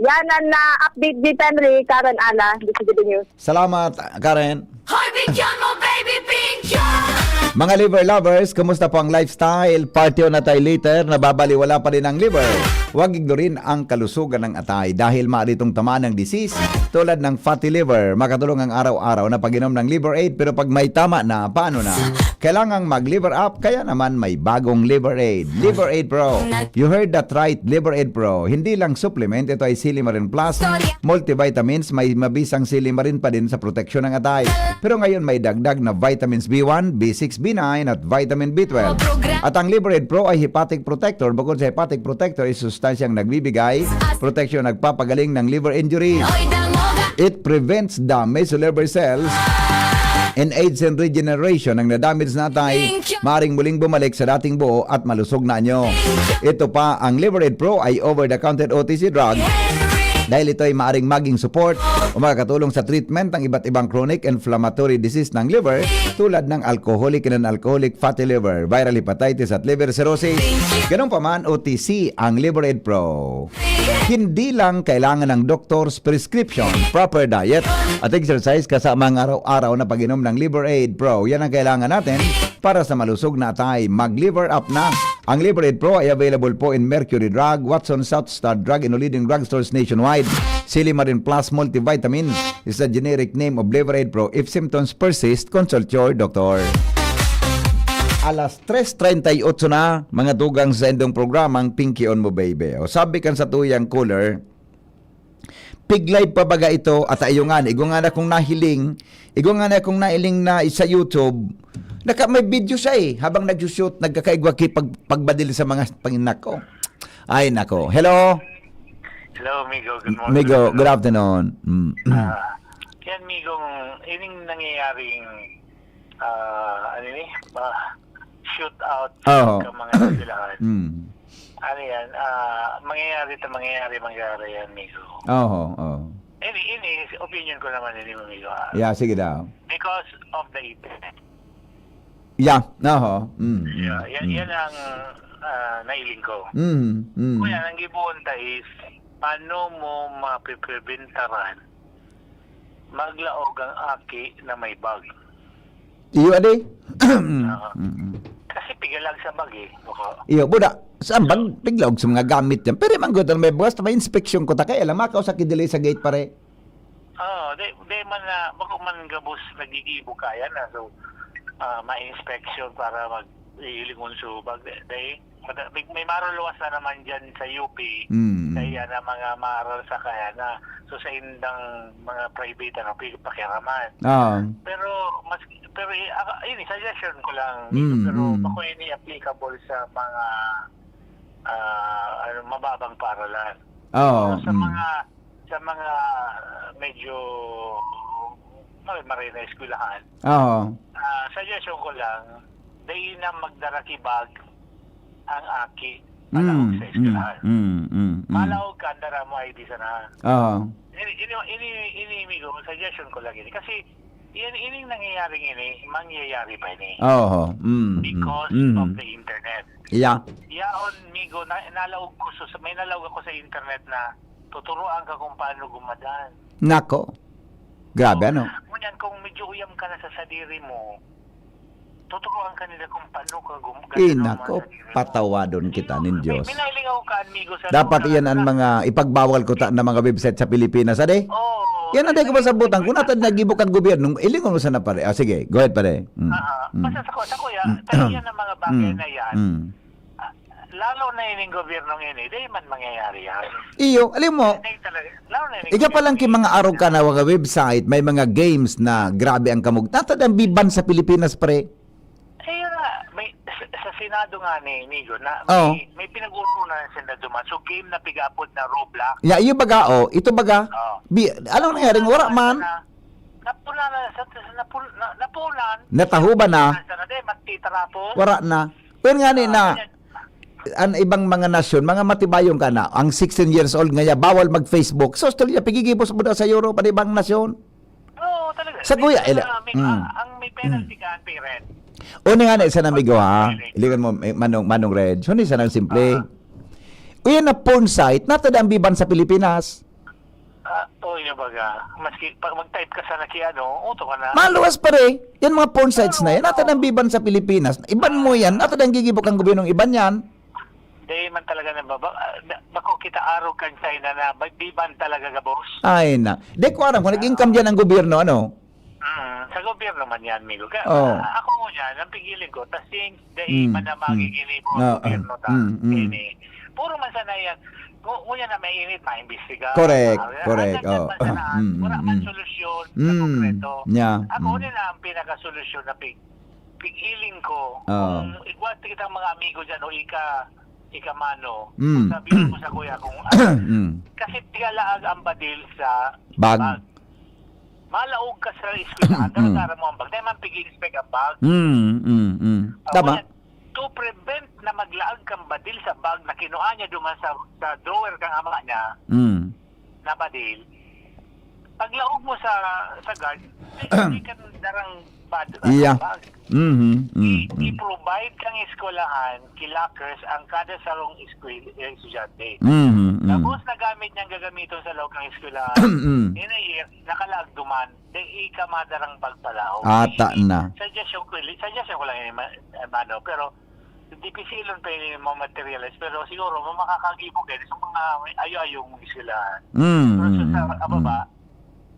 Yan ang na-update dito, Henry. Karen Ala, D C G B News. Salamat, Karen. Hoy, bigyan mo, baby, bigyan! Mga liver lovers, kumusta po ang lifestyle? Party on na tayo later. Nababaliwala pa rin ang liver. Huwag ignorin ang kalusugan ng atay dahil maaari itong tamaan ng disease tulad ng fatty liver. Makatulong ang araw-araw na pag-inom ng Liver Aid, pero pag may tama na, paano na? Kailangang mag-Liver Up, kaya naman may bagong Liver Aid. Liver Aid Pro. You heard that right, Liver Aid Pro. Hindi lang supplement, ito ay Silimarin Plus, multivitamins, may mabisang silimarin pa din sa proteksyon ng atay. Pero ngayon may dagdag na vitamins B one, B six, B nine at vitamin B twelve. At ang Liver Aid Pro ay hepatic protector. Bukod sa hepatic protector, ay sustansyang nagbibigay proteksyon, nagpapagaling ng liver injury. It prevents damage to liver cells and aids in regeneration. Ang na-damage na atay, maaring muling bumalik sa dating buo at malusog na anyo. Ito pa, ang Liver Aid Pro ay over-the-counter O T C drug dahil ito ay maaring maging support o makakatulong sa treatment ng iba't ibang chronic inflammatory disease ng liver, tulad ng alcoholic and non-alcoholic fatty liver, viral hepatitis at liver cirrhosis. Ganun pa man, O T C ang Liver Aid Pro. Hindi lang kailangan ng doctor's prescription, proper diet at exercise kasama ang araw-araw na pag-inom ng Liver Aid Pro. Yan ang kailangan natin para sa malusog na atay. Mag-Liver Up na! Ang Liver Aid Pro ay available po in Mercury Drug, Watson South Star Drug, and leading drugstores nationwide. Silimarin Plus Multivitamin is the generic name of Liver Aid Pro. If symptoms persist, consult your doctor. Alas tres treinta y ocho na, mga tugang sa indong programang Pinkion Mo Baby. O sabi kan sa tuyang caller, "Piglay pa baga ito at ayo nga, igwa nga na kong nahiling, igwa nga na kong nailing na sa YouTube. Naka, may video siya eh, habang nagsushoot, nagkakaigwa ki pag, pagbadil sa mga panginak ko." Ay, nako. Hello? Hello, Migo. Good morning. Migo, good afternoon. Mm. Ah, yan, Migo, ining nangyayaring, ah, ano ni? Ah, shoot out Oo. Ka mga eskwelahan. Mm. Ano yan? Ah, mangyayari to, mangyayari, mangyayari yan, Migo. Oo, oo. Ini, ini, opinion ko naman ini, Migo, ah. Yeah, sige daw. Because of the internet. Yeah, oho. Mm, mm, Yeah, yan, mm. Yan ang, ah, nailing ko. Mm, mm. Kuya, ang gibuon ta is, paano mo mapipreventaran maglaog ang aki na may bag? Iyo, adi. Oo. Mm, mm. Kasi pigalag sa bag eh. Baka Iyo, buda. Saan bag? Piglaog sa mga gamit yan. Pero man gud, may buwas, may inspeksyon ko ta. Kaya lang, makaw sa kidili sa gate, pare. Oo, di, di man na, bako man gabos nagigibo kaya na. So, ah, may inspection para mag-iilingon subag. Di, di, mada-, may, may maruluwas na naman dyan sa U P. Mm. Kaya na mga maaral sa kaya na. So, sa indang mga private, ano, pi-, pakiaraman. Ah. Pero, mas, pero, eh, ah, ini, suggestion ko lang. Mm, Pero, mm. bako ini applicable sa mga, ah, ano, mababang paaralan. Oo, Pero sa mm. mga, sa mga medyo mare-mare na eskwelahan, Oo. ah, suggestion ko lang, dai na magdara ki bag ang aki, Mm, palaog sa mm, eskwelahan. mm, mm, mm. Malaog ka, andara mo I D sana. Oo. Ini, ini, ini, ini, Migo, suggestion ko lang ini. Kasi, yan, ining nangyayari ini, mangyayari pa ini. Oo. Mm, mm, Because mm. of the internet. Yeah. Yaon, Migo, na, nalaog ko sa, may nalaog ako sa internet na tuturuan ka kung paano gumadan. Nako. Grabe, ano? Ngunyan, kung medyo uyam ka na sa sadiri mo, tuturuan ka nila kung paano ka gum-, Eh, gaganon nako, mga sadiri mo. patawadon kita Ayun, nin may, Diyos. may nailing ako ka, amigo, sa Dapat lugar iyan ang na mga ipagbawal ko ta na mga website sa Pilipinas, ade? Oo, Yan ang dahil ko masabutan. Kung natin nagibo kang gobyerno, ilingon mo sana, pare. Ah, sige, go ahead, pare. Mm. Ah, ah. Mm. Basta sa ko, sa kuya, Mm. tayo yan ang mga bagay Mm. na yan. Mm. Ah, lalo na ining gobyernong ini, di man mangyayari yan. Iyo, alam mo, Hindi talaga. Lalo na ining iga pa lang ki gobyerno mga ini. arog ka na mga website, may mga games na grabe ang kamug-, natad ang biban sa Pilipinas, pre. Ayun nga, may, sa, sa Senado nga ni Migo, na Oo. may, may pinag-urunan sa Senado man. So, game na pigapod na Roblox. Ya, iyo baga, oh, ito baga. Oo. Bi-, anong nangyari? Wala man. Na, napuna na, sa, sa, napun-, na, napunan. Natahuban na. Sa na, di, magtitarapon. Wala na. Pero nga ni Ah, na, yan. ang ibang mga nasyon, mga matibayong ka na, ang sixteen years old nga niya, bawal mag-Facebook. Sa Australia, pigigibos mo daw sa Europe, ang ibang nasyon. Oo, talaga. Sa kuya, May, ele-, ah, may, mm. ah, ang may penalty Mm. ka, ang parent. Una nga na, isa na, amigo, ha? Pag-, Iligan mo, eh, Manong, Manong Reg. Huni, isa na simple. Ah. Uy, yan na porn site, natad ang biban sa Pilipinas. Ah, oh, yun baga. Maski pag mag-type ka sana ki ano, uto ka na. Maluwas, pare. Yan mga porn sites na yan. Natad ang biban sa Pilipinas. Iban mo yan. Natad ang gigibok ang gobyernong iban yan. Di man talaga nababa-, ah, da-, bako kita arog kan China na ba-, biban talaga gabos. Ay, na. Di ko aram kung nag-income dyan ang gobyerno, ano? Mm, sa gobyerno man yan, amigo. Kaya, Oh. ah, ako mo yan, ang pigilan ko, tas yung dai Mm, man na mm. magiging libo ang Ah, ah. gobyerno ta, Mm, mm. ini. Puro man sana yan. Ngu-, ngunyan na mainit, maimbestiga. Correct, Ah, correct. andyan Oh. man sana, Mm, wala mm, man mm. solusyon sa Mm, konkreto. yeah, Ako, mm. yun na ang pinakasolusyon na pig-, pigiling ko. Oo. Kung igwa kita mga amigo dyan o ika, ika Mano, Mm. sabi ko sa kuya kung ano. Mm. Kasi pigalaag ang badil sa Bag. bag. Malaog ka sa eskwelahan, Mm. daradara mo ang bag. Dahil man pig-inspect ang bag. Mm, mm, mm. Ah, Tama. wala. To prevent na maglaag kang badil sa bag na kinuha niya duman sa, sa drawer kang ama niya, Mm. na badil, Paglaog mo sa, sa guard, may, may kan darang bag, Iya. bag. Mhm, mm, I-, mm. I-provide kang eskwelahan, ki-lockers, ang kada sarong eskwel-, eh, estudyante. Mhm, mm. Tapos, nagamit niyang gagamiton sa laog kang eskwelahan. Mm. In a year, nakalaag duman. Di, ika madarang pagpalaog. Ata I-, i-, na. Suggestion ko, li-, suggestion ko lang yun, ma-, eh, mano, pero dipisilon pa yung mga materials, pero siguro, ma-, makakagibo kayo sa mga ayo-ayong eskwelahan. Mm, Pero sa, sa mm, ababa, mm.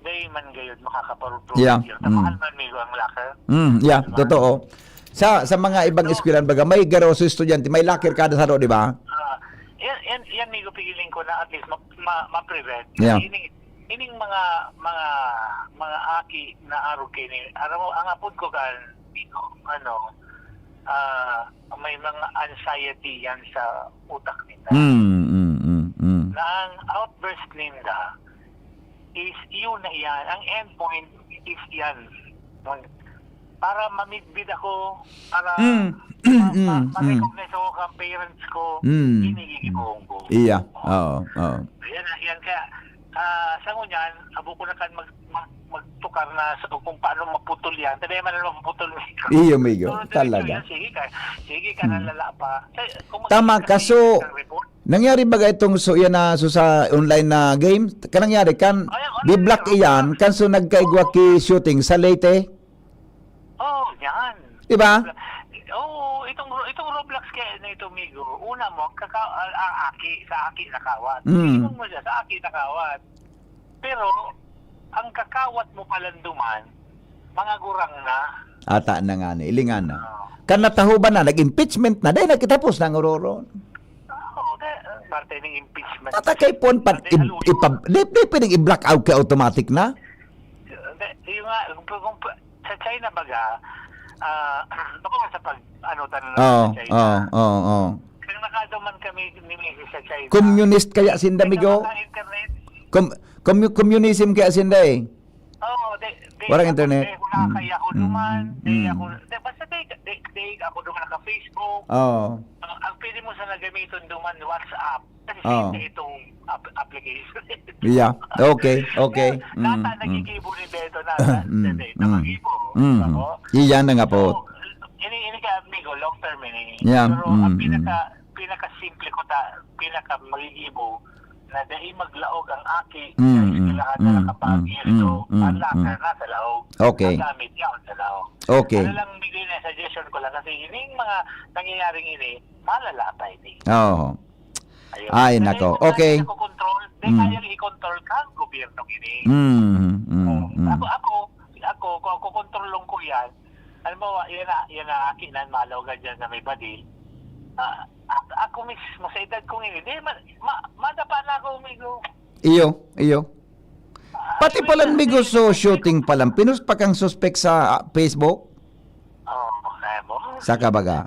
Di man gayud makakaparudro Yeah, yun. mm. Mahal man, migo, ang locker. Mm, yeah, Diba? totoo. Sa, sa mga ibang So, eskwelahan, baga, may garo sa estudyante, may locker kada saro, di ba? Ah, yan, yan, yan, migo, pigiling ko na at least ma-, ma-, ma-prevent. Yeah. Ining, ining mga, mga, mga aki na arog kaini, aram mo, ang apod ko kan, migo, ano, ah, may mga anxiety yan sa utak nila. Mm, mm, mm, mm. Na ang outburst ninda is yun na yan. Ang endpoint is yan. Mag-, para mamidbid ako, para Mm, ma-, ma-, mm, mm. ma-recognize ako kang parents ko, Mm. inigigibohon ko. Iya. Oo, oo. Yan, yan. Kaya, ah, sa ngunyan, abo ko na kan mag-, mag-, magtukar na sa kung paano maputol yan. Sabi man na maputol, Migo. Iyo, Migo. Pero diretso Talaga. yan, sige ka, sige ka, Mm. nalala pa. Sa, kung Tama, magkikita kaso, ng report, Nangyari ba itong so, yan na, so sa online na game? Ka nangyari kan, Ay, ano di-block yan? iyan, kan so nagkaigwa ki shooting sa Leyte? Oh, yan. Di ba? Oo, itong, itong Roblox kaya na ito, Migo. Una mo, ang kaka-, a-, a-, aki, sa aki nakawat. Mm. Tingnan mo siya, sa aki nakawat. Pero, ang kakawat mo palanduman, mga gurang na. Ata na nga ni, ilingan na. Oo. Kan natahuban na, nag-impeachment na, dahil nakitapos na ang ororo. Oo, de-, parte ng impeachment. Tatakay pon pa, Hindi, ib-, haluin. ipab-, di, di pwedeng i-block out kay automatic na? Hindi, yung nga, kung, kung, sa China baga, ah, baka sa pag, ano, tanong Oo, sa China. oo, oo, oo. Kaya nakaduman kami ni Misis sa China. Communist kaya sinda, Hindi ka migo? maka-internet. Com-, commu-, communism kaya sinda eh. Oo, di, di Walang ako, internet. di ako nakakaya ako Mm, duman, di mm. ako, di, basta di, di, di ako duman naka-Facebook. Oo. Ang, ang pwede mo sana gamiton duman, WhatsApp. Kasi Oo. same na itong ap-, application. Yeah. Okay, okay. Pero, Mm, nata, mm. nagigibo ni Beto na, Mm, na, na, mm. nagigibo. Mm. Ako? Iyan na nga po. So, ini, ini ka, amigo, long term ini. Yeah, Pero ang mm, pinaka, mm. pinakasimple ko ta, pinaka magigibo, na dai maglaog ang aki Mm, sa mm, eskwelahan na mm, nakapag-, mm, ito, mm, ang locker mm. nasa laog. Okay. Ang gamit niya, sa laog. Okay. Ano lang, bigay na suggestion ko lang kasi ining mga nangyayaring ini, malala pa ini. Oo. Ayun. Ay, Kasi nako. kung Okay. kaya ko control, di Mm. kaya i-control ka ang gobyerno ini. Mm, mm, Oo. mm. Ako, ako, ako, kung ako kontrolon ko yan, alam mo, yan na, yan na, aki na, malaw ka dyan na may badil. Ah, ak-, ako mismo, sa edad kong ini, di, ma-, ma-, madapa na ako, amigo. Iyo, iyo. Ah, Pati actually, pala, amigo, actually, so amigo. shooting pala, pinost pa kang suspek sa, ah, Facebook? Oo, alam mo. Saka baga.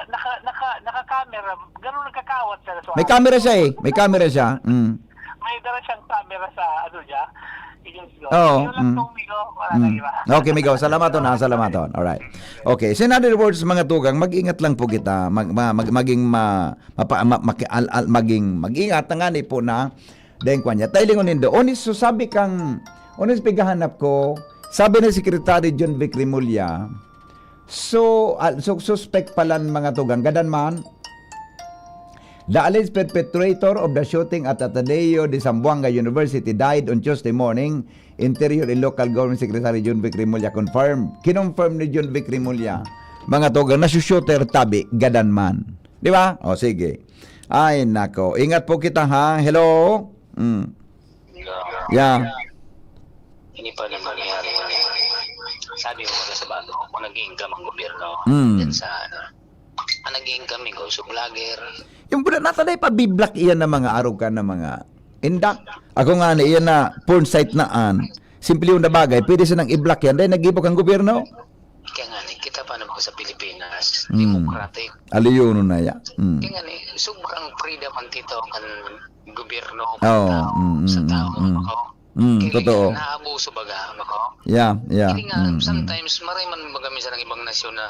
Naka, naka, naka-camera, ganun nagkakawat sa May camera siya eh. May camera siya. Mm. May dala siyang camera sa, ano niya, i-guess ko. Oo, Yun lang mm. tong, amigo. Wala Mm. nang iba. Okay, amigo. Salamat, ha. Salamat, ha. Alright. Okay. So, in other words, mga tugang, mag-ingat lang po kita. Mag-, ma-, mag-, maging ma-, mapa-, ma-, maki-, al-, al-, maging, mag-ingat na nga ni po na dahil kwan niya. Tayo lingon nindo. Onis, so sabi kang, onis, pighahanap ko, sabi ni Secretary John Vic Remulla, so, ah, so, suspect pala ang mga tugang. Gadan man, the alleged perpetrator of the shooting at Ateneo de Zamboanga University died on Tuesday morning, Interior and Local Government Secretary John Vic Remulla confirmed. Kinonfirm ni John Vic Remulla, mga tugang, na si shooter tabi, gadan man. Di ba? O, sige. Ay, nako. Ingat po kita, ha? Hello? Mm. Yeah. Hindi pa naman nangyari. Sabi mo ba sa bago, kung nag-income ang gobyerno, Mm. yan sa, ano, ang nag-income, ikaw, so vlogger. Yung pula, nataday pa, biblock iyan ng mga arog ka ng mga indak. Ako nga na iyan na porn site na an. Simple yung na bagay, pwede silang i-block yan. Dahil nag-ibok ang gobyerno. Kaya nga ni, kita pa naman sa Pilipinas, Mm. democratic. Aliyono na yan. Mm. Kaya nga ni, sobrang freedom ang tito kan gobyerno, kan Oo, tao, mm, sa mm, tao, mm, mm. ako. Mm, Kaya totoo. naabuso baga, ako. Yeah, yeah. Kaya nga, Mm, mm. sometimes, maray man baga minsan ang ibang nasyon na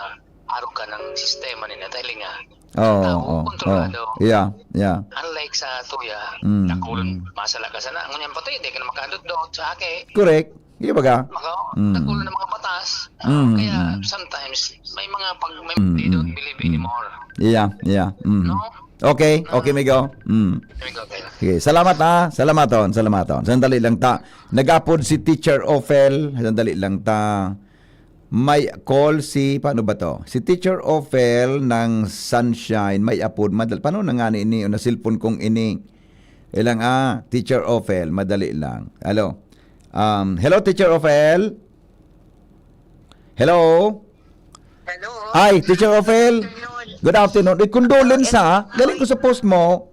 arog ka ng sistema nila. Dahil nga, Oo, tao, oo, kontrolado. Oo. Yeah, yeah. Unlike sa tuya, mm, dakul, mm, masala ka sana. Ngunyan pa to, hindi ka na makadot-dot sa aki. Correct. Di ba ka? Maka, mm, dakul na mga batas. Mm, kaya, mm, sometimes, may mga pag, may, mm, they don't, mm, believe, mm, anymore. Yeah, yeah. Mm. No? Okay, okay, ah, Migo. Mm. Migo, okay. Sige, salamat, ha. Salamaton, salamaton. Sandali lang ta. Nag-apod si Teacher Ophel. Sandali lang ta. May call si, paano ba to? Si Teacher Ophel ng Sunshine, may apod. Madal-, paano na nga ni ini? O, na cellphone kong ini. Ilang, ah, Teacher Ophel, madali lang. Hello? Um, hello, Teacher Ophel? Hello? Hello? Ay, Teacher Ophel? Good afternoon. Good afternoon. Uy, condolence, ha? Galing ko sa post mo.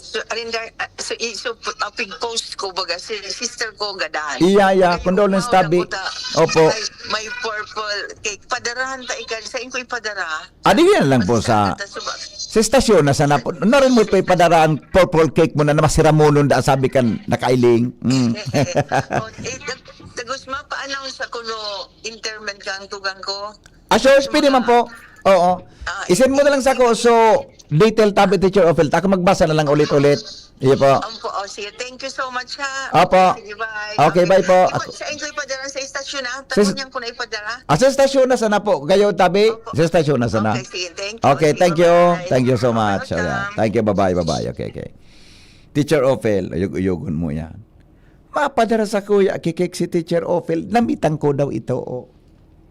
So, alinda, ah, so, i-, so, ah, pig-post ko, baga, si sister ko, gadan. Iya, iya. Ay, condolence, wow, tabi. Naku ta. Opo. May, may purple cake. Padarahan ta, ikaw. Sain ko ipadara? Ah, di yan lang po. Basta sa, sa suba-, sa estasyon na sana po. Narin mo pa ipadara ang purple cake mo na namasiramunon da, sabi kan nakailing. Mm. Oh, eh, tag-, tagus ma, pa-announce ako no interment kang tugang ko. Ah, sure, pwede man po. Oo. Ah, i-send mo na lang sa ako. So, detail tabi, Teacher Ophel. Ako magbasa na lang ulit-ulit. Iyo po. Ampo, oh, sige. Thank you so much, ha. Opo. Sige, bye. Okay, bye po. Ipa-, sa inyo ipadala sa estasyon, ha? Sa es-, Tago niyan ko na ipadala. Ah, sa estasyon na sana po. Kayo, tabi? Opo. Sa estasyon na sana. Okay, sige. Thank you. Okay, sige, thank you. Bye-bye. Thank you so much. Welcome. Ayan. Thank you. Bye-bye, bye-bye. Okay, okay. Teacher Ophel, uyog-uyogon mo yan. Mapadara sa kuya, kikik si Teacher Ophel. Namitan ko daw ito, oh.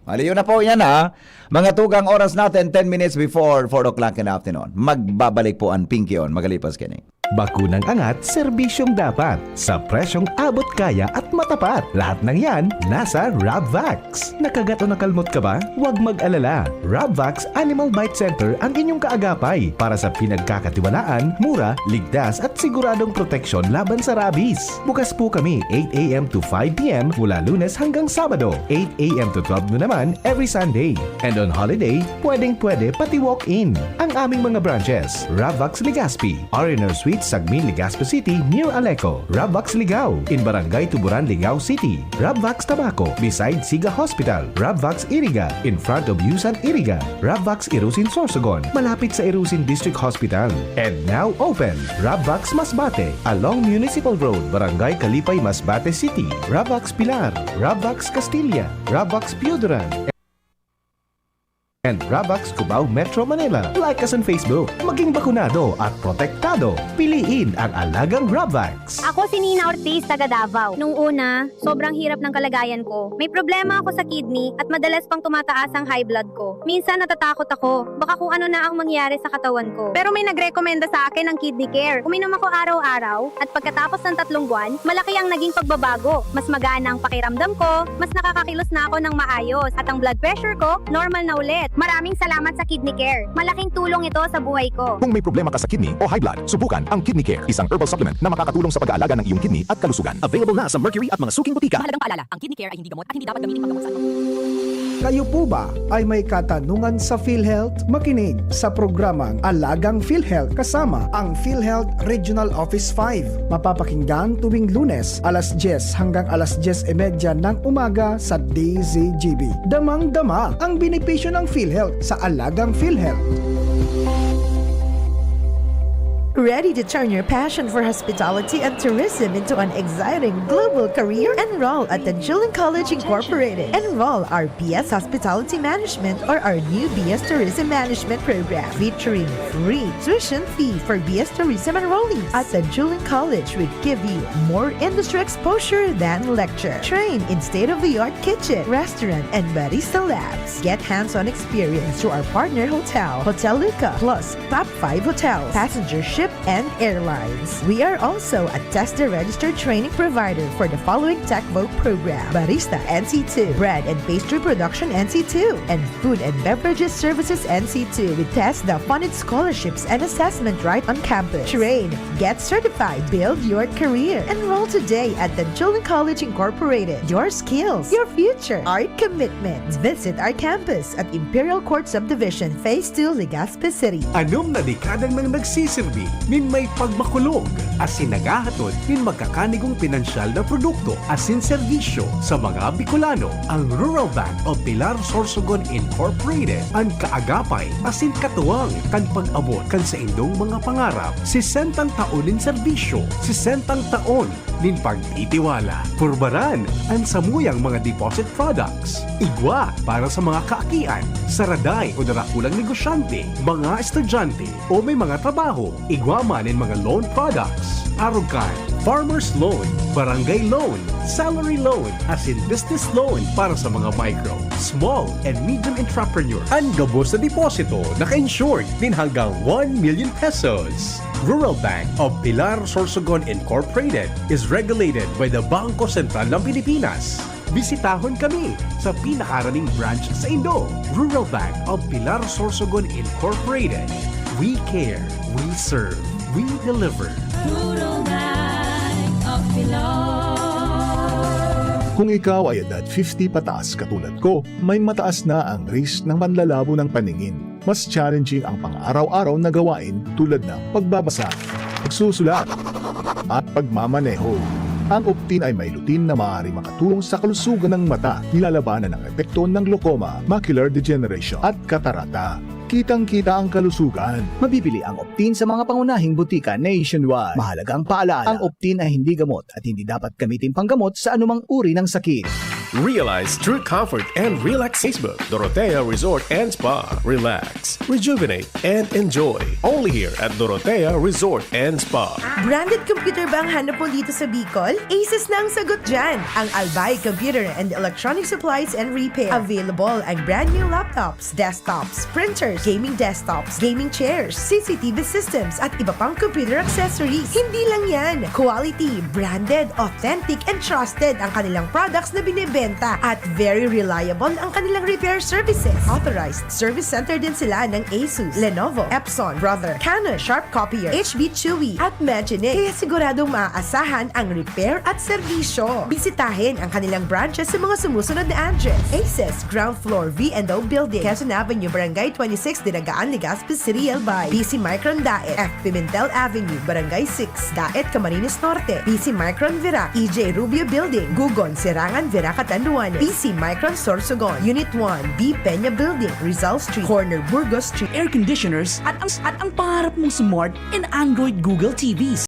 Aliyo na po yan, ha. Mga tugang, oras natin, ten minutes before four o'clock in the afternoon. Magbabalik po ang Pinky On, magalipas kini. Bakunang angat, serbisyong dapat, sa presyong abot kaya at matapat. Lahat ng yan, nasa Rabvax. Nakagat o nakalmot ka ba? Huwag mag-alala. Rabvax Animal Bite Center ang inyong kaagapay para sa pinagkakatiwalaan, mura, ligtas at siguradong proteksyon laban sa rabies. Bukas po kami eight a m to five p m mula Lunes hanggang Sabado, eight a m to twelve noon naman every Sunday. And on holiday, pwedeng-pwede pati walk-in. Ang aming mga branches, Rabvax Legazpi, R and R Suite, Sagmin, Legazpi City, near Aleco. Rabvax Ligao, in Barangay Tuburan, Ligao City. Rabvax Tabaco, beside Siga Hospital. Rabvax Iriga, in front of Yusan Iriga. Rabvax Irusin Sorsogon, malapit sa Irusin District Hospital. And now open, Rabvax Masbate, along Municipal Road, Barangay Kalipay, Masbate City. Rabvax Pilar, Rabvax Castilla, Rabvax Pioduran, and Rabvax Cubao, Metro Manila. Like us on Facebook. Maging bakunado at protektado. Piliin ang alagang Rabvax. Ako si Nina Ortiz, taga Davao. Nung una, sobrang hirap ng kalagayan ko. May problema ako sa kidney at madalas pang tumataas ang high blood ko. Minsan natatakot ako, baka kung ano na ang mangyari sa katawan ko. Pero may nagrekomenda sa akin ng Kidney Care. Uminom ako araw-araw at pagkatapos ng tatlong buwan, malaki ang naging pagbabago. Mas magana ang pakiramdam ko, mas nakakakilos na ako ng maayos, at ang blood pressure ko, normal na ulit. Maraming salamat sa Kidney Care. Malaking tulong ito sa buhay ko. Kung may problema ka sa kidney o high blood, subukan ang Kidney Care, isang herbal supplement na makakatulong sa pag-aalaga ng iyong kidney at kalusugan. Available na sa Mercury at mga suking botika. Mahalagang paalala, ang Kidney Care ay hindi gamot at hindi dapat gamitin panggamot sa anumang Kayo po ba ay may katanungan sa PhilHealth? Makinig sa programang Alagang PhilHealth kasama ang PhilHealth Regional Office five. Mapapakinggan tuwing Lunes, alas dyes hanggang alas dyes y media ng umaga sa D Z G B. Damang-dama ang benepisyo ng PhilHealth sa Alagang PhilHealth. Ready to turn your passion for hospitality and tourism into an exciting global career? Enroll at Tanjuling College Incorporated. Enroll our B S Hospitality Management or our new B S Tourism Management program, featuring free tuition fee for B S Tourism enrollees. At Tanjuling College, we give you more industry exposure than lecture. Train in state-of-the-art kitchen, restaurant, and barista labs. Get hands-on experience through our partner hotel, Hotel Luca, plus top five hotels, passenger ship, and airlines. We are also a TESDA registered training provider for the following TechVoc program: Barista N C two, Bread and Pastry Production N C two, and Food and Beverages Services N C two with TESDA funded scholarships and assessment right on campus. Train, get certified, build your career. Enroll today at Tanjuling College Incorporated. Your skills, your future, our commitment. Visit our campus at Imperial Court Subdivision, Phase two, Legazpi City. Anom na dekada nang nagsisirbi nin may pagmakulog asin naghahatod nin magkakanigong pinansyal na produkto asin serbisyo sa mga Bicolano. Ang Rural Bank of Pilar Sorsogon Incorporated an kaagapay asin katuwang kan pag-abot kan saindong mga pangarap. Sesentang taon nin serbisyo, sesentang taon nin pagtitiwala. Purbaran an samuyang mga deposit products. Igwa para sa mga kaakian, saraday o darakulang negosyante, mga estudyante o may mga trabaho. Igwa man nin mga loan products. Arog kan farmer's loan, barangay loan, salary loan, asin business loan para sa mga micro, small, and medium entrepreneur. An gabos na deposito naka-insured nin hanggang one million pesos. Rural Bank of Pilar Sorsogon Incorporated is regulated by the Bangko Sentral ng Pilipinas. Bisitahon kami sa pinakaharaning branch saindo. Rural Bank of Pilar Sorsogon Incorporated. We care, we serve, we deliver. Rural Bank of Pilar. Kung ikaw ay edad fifty pataas katulad ko, may mataas na ang risk ng panlalabo ng paningin. Mas challenging ang pang-araw-araw na gawain tulad ng pagbabasa, pagsusulat, at pagmamaneho. Ang Optin ay may lutein na maaari makatulong sa kalusugan ng mata, nilalabanan ang epekto ng glaucoma, macular degeneration, at katarata. Kitang-kita ang kalusugan. Mabibili ang Optin sa mga pangunahing butika nationwide. Mahalagang paalala, ang Optin ay hindi gamot at hindi dapat gamitin panggamot sa anumang uri ng sakit. Realize true comfort and relax Facebook. Dorotea Resort and Spa. Relax, rejuvenate, and enjoy. Only here at Dorotea Resort and Spa. Branded computer ba ang hanap mo dito sa Bicol? Asus na ang sagot dyan. Ang Albay Computer and Electronic Supplies and Repair. Available ang brand new laptops, desktops, printers, gaming desktops, gaming chairs, C C T V systems, at iba pang computer accessories. Hindi lang yan. Quality, branded, authentic, and trusted ang kanilang products na binebenta at very reliable ang kanilang repair services. Authorized service center din sila ng Asus, Lenovo, Epson, Brother, Canon, Sharp Copier, H B Chewy, at Magine. Kaya siguradong maaasahan ang repair at serbisyo. Bisitahin ang kanilang branches sa mga sumusunod na address: Aces, ground floor, V and O Building, Quezon Avenue, Barangay twenty-six, Dinagaan, Legazpi City, Albay. B C Micron Daet, F Pimentel Avenue, Barangay six, Daet, Camarines Norte. B C Micron Virac, E J Rubio Building, Gugon, Serangan, Virac, Catanduanes. B C Micron Sorsogon, Unit one, B Peña Building, Rizal Street, corner Burgos Street. Air conditioners at ang, at ang pangarap mong smart and Android Google T Vs.